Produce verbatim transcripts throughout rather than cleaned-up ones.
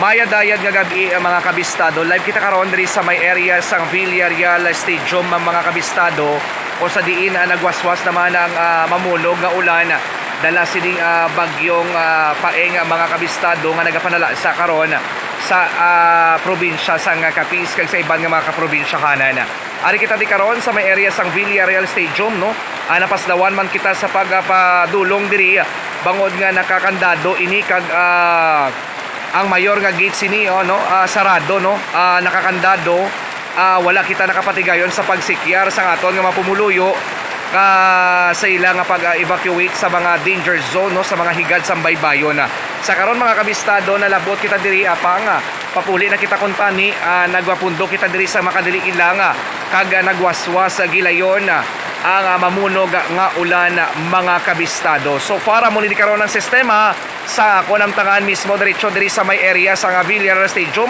Mayadayad nga gab-i, ah, mga kabistado. Live kita karon diri sa may area sang Villarreal Stadium, ah, mga kabistado, kung sa diin, ah, nagwaswas naman ang, ah, mamunog nga ulan, ah, dala sining, ah, bagyong, ah, Paeng, ah, mga kabistado, nga nagapanalasa karon sa, ah, probinsya sang, ah, Capiz kag sa iban nga mga kaprobinsyahanan. Ari kita di karon sa may area sang Villarreal Stadium, no? Ah, napaslawan man kita sa pagpadulong diri, ah, bangod nga nakakandado ini kag, ah, ang mayor nga gate sini, oh, no, ah, sarado, no, ah, nakakandado, ah, wala kita nakapatigayon sa pagsikyar sa aton nga mga pumuluyo, ah, sa ila nga pag-evacuate sa mga danger zone, no, sa mga higad sang baybayon. Sa karon, mga kabistado, nalabot kita diri, apang, ah, papuli na kita kuntani, ah, nagpapundo kita diri sa makadili ilang, ah, kag, ah, nagwaswas, ah, gilayon, ah, ang, ah, mamunog nga ulan, ah, mga kabistado. So far, amo ni di karon ang sistema sa ako namtangan mismo diretso diri sa may area sa nga Villarreal Stadium.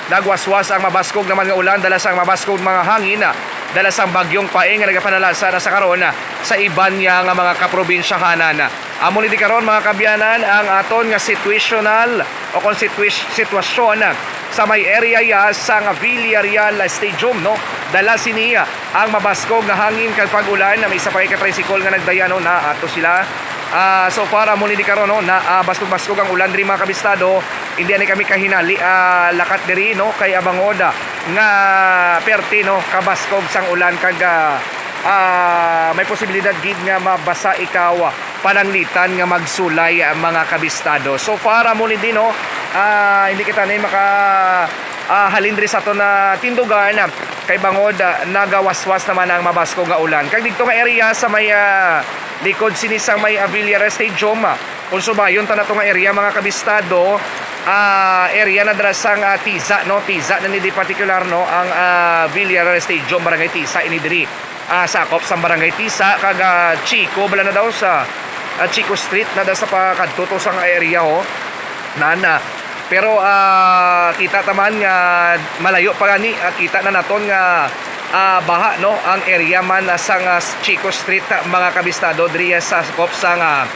Nagwaswas ang mabaskog naman nga ulan dala sang mabaskog mga hangin, dala sang bagyong Paeng nga nagapanalasa na sa karon sa iban niya nga mga kaprobinsyahanan. Amo ni di karon, mga kaabyanan, ang aton nga situational o kung sitwis-, sitwasyon sa may area ya sang Villarreal Stadium, no? Dala sini ang mabaskog nga hangin kag pag-ulan. May isa pa ka tricycle nga nagdayanon na ato sila. Ah, so far, amo ni di karon, no, na, ah, baskog-baskog ang ulan diri, mga kabistado. Hindi ani kami kahinali, ah, lakat diri, no, kay abangod, ah, nga perti, no, kabaskog sang ulan kag, ah, ah, may posibilidad gid nga mabasa ikaw, ah, pananglitan nga magsulay, ah, mga kabistado. So far, amo ni di, no, ah, hindi kita ni maka, ah, halin diri sa aton na tindugan, ah, kay bangod, ah, nagawaswas naman ang mabaskog nga ulan. Kag didto nga area sa may, ah, likod sini sa may, ah, Villarreal Stadium, ah, kung subayon ta nato nga area, mga kabistado, ah, area na dira sang, ah, Tisa, no? Tisa na ni di partikular, no? Ang, ah, Villarreal Stadium, Barangay Tisa, ini diri, ah, sakop sang Barangay Tisa, kag, ah, Chico, bala na daw sa, ah, Chico Street, na daw sa pakadto to sang area, oh. Nana. Pero, ah, kita ta man nga malayo pa gani, ah, kita na naton nga, ah, baha, no, ang area man, ah, sang, ah, Chico Street, ah, mga kabistado, diri sa sakop sang, ah,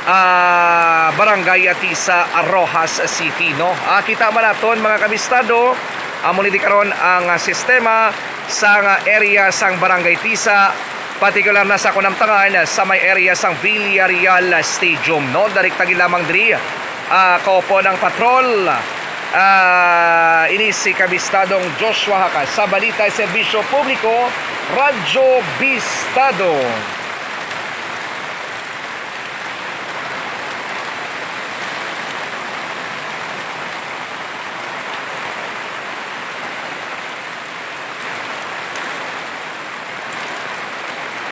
ah, Barangay Tisa, Roxas City, no. Ah, kita man naton, mga kabistado, amo ni di karon ang, ah, sistema sang, ah, area sang Barangay Tisa, partikular na sa kunamtangan sa may area sang Villarreal Stadium, no? Direkta gid lamang diri, ah, kaupod ang patrol. Ah, ini si Kabistadong Joshua Haka sa Balita, Serbisyo Publiko, Radyo Bistado.